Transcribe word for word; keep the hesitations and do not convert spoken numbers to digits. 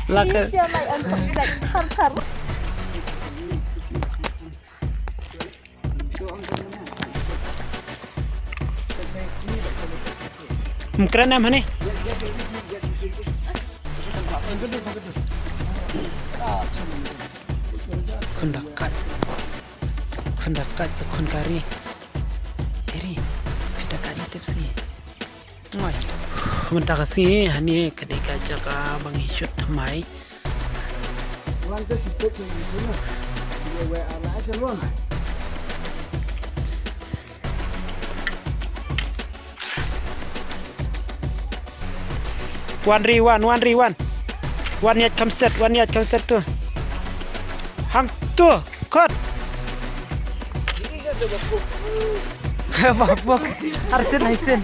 Laka. Please, your like and subscribe. Thar, thar. Mkren em hani. Khun da kat. Khun da kat, khun kari. Eri. Khun da kat ni tip si. Ngai. Mynta ka sngi hani ka dei ka jaka ba ngi shoot thymmai. Wan ri wan, wan ri wan. Wan ïaid kham stet, wan ïaid kham stet tu. Hangtu, kot. Ba pok. Arsin, arsin.